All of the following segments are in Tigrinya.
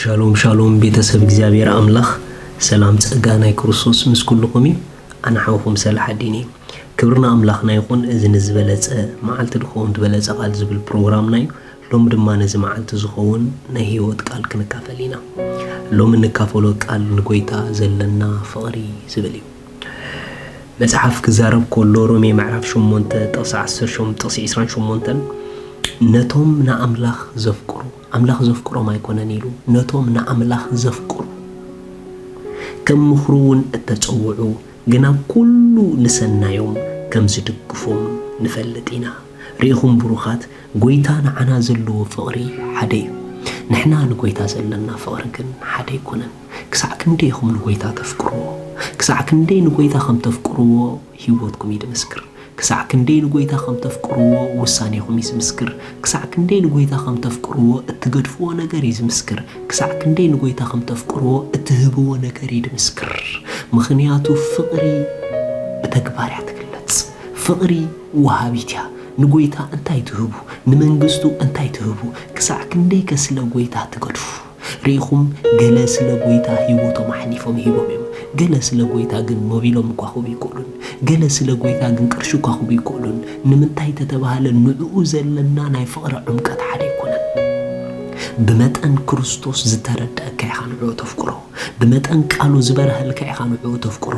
ሻሎም ሻሎም ቤተሰብ እግዚኣብሔር ኣምላኽ፣ ሰላም ጸጋ ናይ ክርስቶስ ምስ ኩልኹም እዩ። ኣነ ሓውኹም ሰላሓዲን እየ። ክብሪ ንኣምላኽና ይኹን። እዚ ንዝበለጸ መዓልቲ ዝኸውን ዝበለጸ ቃል ዝብል ፕሮግራምና እዩ። ሎም ድማ ነዚ መዓልቲ ዝኸውን ናይ ህይወት ቃል ክንካፈል ኢና። ሎም እንካፈሎ ቃል ንጎይታ ዘለና ፍቕሪ ዝብል እዩ። መጽሓፍ ክዛረብ ከሎ ሮሜ ምዕራፍ ሸሞንተ ጥቕሲ ዓሰርተ ሸሞንተ ጥቕሲ ዕስራን ሸሞንተን ነቶም ንኣምላኽ ዘፍቅሩ ኣምላኽ ዘፍቅሮም ኣይኮነን ኢሉ፣ ነቶም ንኣምላኽ ዘፍቅሩ ከም ምኽሩ እውን እተጸውዑ፣ ግን ኣብ ኩሉ ንሰናዮም ከም ዝድግፎም ንፈልጥ ኢና። ርኢኹም ብሩኻት፣ ጎይታ ንዓና ዘለዎ ፍቕሪ ሓደ እዩ። ንሕና ንጎይታ ዘለና ፍቕሪ ግን ሓደ ኣይኮነን። ክሳዕ ክንደይ ኢኹም ንጎይታ ተፍቅርዎ? ክሳዕ ክንደይ ንጎይታ ከም ተፍቅርዎ ህይወትኩም እዩ ዝምስክር። ክሳዕ ክንደይ ንጎይታ ከም ተፍቅርዎ ውሳኔኹም እዩ ዝምስክር። ክሳዕ ክንደይ ንጎይታ ከም ተፍቅርዎ እትገድፍዎ ነገር እዩ ዝምስክር። ክሳዕ ክንደይ ንጎይታ ከም ተፍቅርዎ እትህብዎ ነገር እዩ ዝምስክር። ምኽንያቱ ፍቕሪ ብተግባር እያ ትግለጽ። ፍቕሪ ወሃቢት እያ። ንጎይታ እንታይ ትህቡ? ንመንግስቱ እንታይ ትህቡ? ክሳዕ ክንደይከ ስለ ጎይታ ትገድፉ? ርኢኹም፣ ገለ ስለ ጎይታ ህይወቶም ኣሕሊፎም ሂቦም እዮም። ገለ ስለ ጎይታ ግን ሞቢሎም እኳ ክህቡ ይክእሉን። ገለ ስለ ጎይታ ግን ቅርሺ እኳ ክህቡ ይክእሉን። ንምንታይ ተተባህለ፣ ንዕኡ ዘለና ናይ ፍቕሪ ዕምቀት ሓደ ኣይኮነን። ብመጠን ክርስቶስ ዝተረድኣካ ኢኻ ንዕኡ ተፍቅሮ። ብመጠን ቃሉ ዝበርሃልካ ኢኻ ንዕኡ ተፍቅሮ።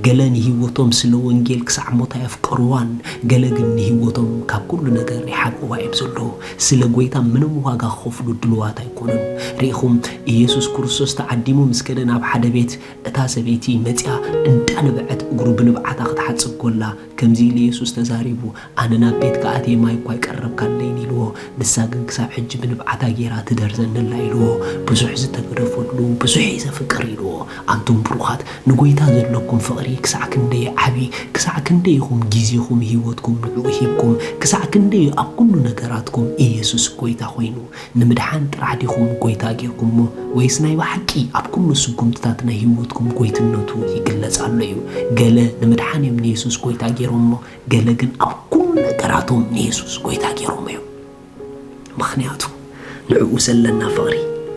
ገለ ንህይወቶም ስለ ወንጌል ክሳዕ ሞት ኣየፍቀርዋን፣ ገለ ግን ንህይወቶም ካብ ኩሉ ነገር ይሓብእዋ እዮም ዘለዉ። ስለ ጎይታ ምንም ዋጋ ክኸፍሉ ድልዋት ኣይኮኑን። ርኢኹም፣ ኢየሱስ ክርስቶስ ተዓዲሙ ምስ ከደ ናብ ሓደ ቤት፣ እታ ሰበይቲ መጺኣ እንዳነብዐት እግሩ ብንብዓታ ክትሓጽብ ኮላ፣ ከምዚ ኢሉ የሱስ ተዛሪቡ፣ ኣነ ናብ ቤትካ ኣትየ ማይ እኳ ኣይቀረብካለይን ኢልዎ። ንሳ ግን ክሳብ ሕጂ ብንብዓታ ጌራ ትደርዘኒ ኣላ ኢልዎ። ብዙሕ ዝተገደፈሉ፣ ብዙሕ እዩ ዘፍቅር ኢልዎ። ኣንቱም ብሩኻት፣ ንጎይታ ዘለኩም ፍቕሪ ክሳዕ ክንደይ ዓቢ፣ ክሳዕ ክንደይ ኢኹም ግዜኹም፣ ህይወትኩም ንዕኡ ሂብኩም፣ ክሳዕ ክንደይ ኣብ ኩሉ ነገራትኩም ኢየሱስ ጎይታ ኮይኑ። ንምድሓን ጥራሕ ዲኹም ጎይታ ጌርኩሞ? ወይስ ናይ ብሓቂ ኣብ ኩሉ ስጉምትታት ናይ ህይወትኩም ጎይትነቱ ይግለጽ ኣሎ እዩ? ገለ ንምድሓን እዮም ንየሱስ ጎይታ ጌሮሞ፣ ገለ ግን ኣብ ኩሉ ነገራቶም ንየሱስ ጎይታ ጌሮሞ እዮም። ምኽንያቱ ንዕኡ ዘለና ፍቕሪ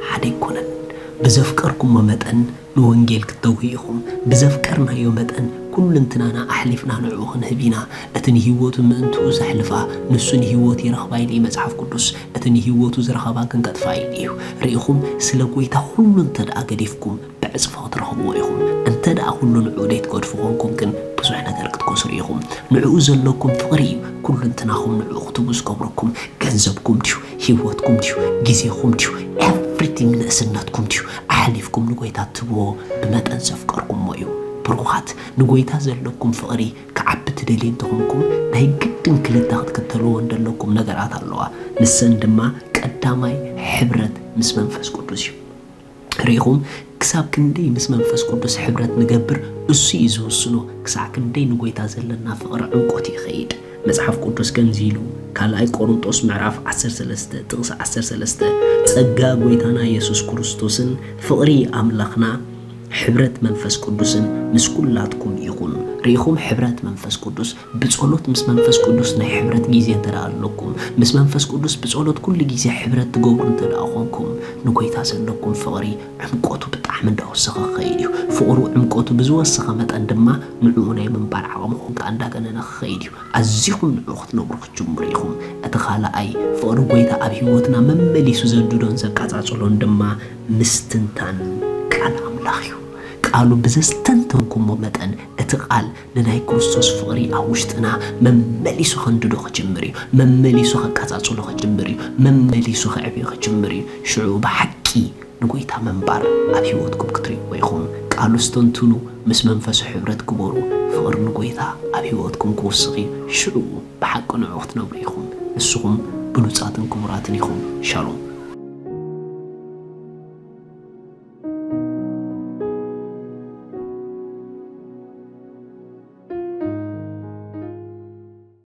ሓደ ኣይኮነን። ብዘፍቀርኩሞ መጠን ንወንጌል ክትተውሁ ኢኹም። ብዘፍቀርናዮ መጠን ኩልንትናና ኣሕሊፍና ንዕኡ ክንህብ ኢና። እቲ ንህይወቱ ምእንትኡ ዘሕልፋ፣ ንሱ ንህይወቱ ይረኽባ ኢሉ እዩ መጽሓፍ ቅዱስ። እቲ ንህይወቱ ዝረኸባ ግን ከጥፍኣ ኢሉ እዩ። ርኢኹም፣ ስለ ጐይታ ኩሉ እንተ ደኣ ገዲፍኩም፣ ብዕጽፊ ክትረኽብዎ ኢኹም። እንተ ደኣ ኩሉ ንዕኡ ዘይትገድፉ ኾንኩም ግን፣ ብዙሕ ነገር ክትከስሩ ኢኹም። ንዕኡ ዘለኩም ፍቕሪ እዩ ኩልንትናኹም ንዕኡ ክትህቡ ዝገብረኩም። ገንዘብኩም ድዩ? ህይወትኩም ድዩ? ግዜኹም ድዩ? ኤቭሪቲንግ፣ ንእስነትኩም ድዩ? ኣሕሊፍኩም ንጐይታ ትህብዎ ብመጠን ዘፍቀርኩሞ እዩ። ብሩኻት፣ ንጐይታ ዘለኩም ፍቕሪ ክዓቢ ትደልዩ እንተኾንኩም፣ ናይ ግድን ክልተ ክትክተልዎ እንደለኩም ነገራት ኣለዋ። ንሰን ድማ፣ ቀዳማይ፣ ሕብረት ምስ መንፈስ ቅዱስ እዩ። ርኢኹም፣ ክሳብ ክንደይ ምስ መንፈስ ቅዱስ ሕብረት ንገብር፣ እሱ እዩ ዝውስኖ። ክሳዕ ክንደይ ንጐይታ ዘለና ፍቕሪ ዕምቆት ይኸይድ። መጽሓፍ ቅዱስ ከምዚ ኢሉ፣ ካልኣይ ቆሮንጦስ ምዕራፍ ዓሰርተ ሰለስተ ጥቕሲ ዓሰርተ ሰለስተ፣ "ጸጋ ጐይታና የሱስ ክርስቶስን ፍቕሪ ኣምላኽና ሕብረት መንፈስ ቅዱስን ምስ ኩላትኩም ይኹን።" ርኢኹም፣ ሕብረት መንፈስ ቅዱስ፣ ብጸሎት ምስ መንፈስ ቅዱስ ናይ ሕብረት ግዜ እንተ ደኣ ኣለኩም፣ ምስ መንፈስ ቅዱስ ብጸሎት ኩሉ ግዜ ሕብረት ትገብሩ እንተ ደኣ ኾንኩም፣ ንጐይታ ዘለኩም ፍቕሪ ዕምቆቱ ብጣዕሚ እንዳወሰኸ ክኸይድ እዩ። ፍቕሩ ዕምቆቱ ብዝወሰኸ መጠን ድማ ንዕኡ ናይ ምንባር ዓቕምኹም ከኣ እንዳገነነ ክኸይድ እዩ። ኣዚኹም ንዕኡ ክትነብሩ ክትጅምሩ ኢኹም። እቲ ካልኣይ፣ ፍቕሪ ጐይታ ኣብ ህይወትና መመሊሱ ዘንድዶን ዘቃጻጽሎን ድማ ምስትንታን ቃል ኣምላኽ እዩ። ቃሉ ብዘስተንተንኩሞ መጠን፣ እቲ ቃል ንናይ ክርስቶስ ፍቕሪ ኣብ ውሽጥና መመሊሱ ከንድዶ ክጅምር እዩ። መመሊሱ ከቃጻጽሎ ክጅምር እዩ። መመሊሱ ከዕብዮ ክጅምር እዩ። ሽዑ ብሓቂ ንጐይታ ምንባር ኣብ ህይወትኩም ክትርእይዎ ኢኹም። ቃሉ ስተንትኑ፣ ምስ መንፈሱ ሕብረት ግበሩ። ፍቕሪ ንጐይታ ኣብ ህይወትኩም ክውስኽ እዩ። ሽዑ ብሓቂ ንዕኡ ክትነብሩ ኢኹም። ንስኹም ብሉጻትን ክቡራትን ኢኹም። ሻሎም።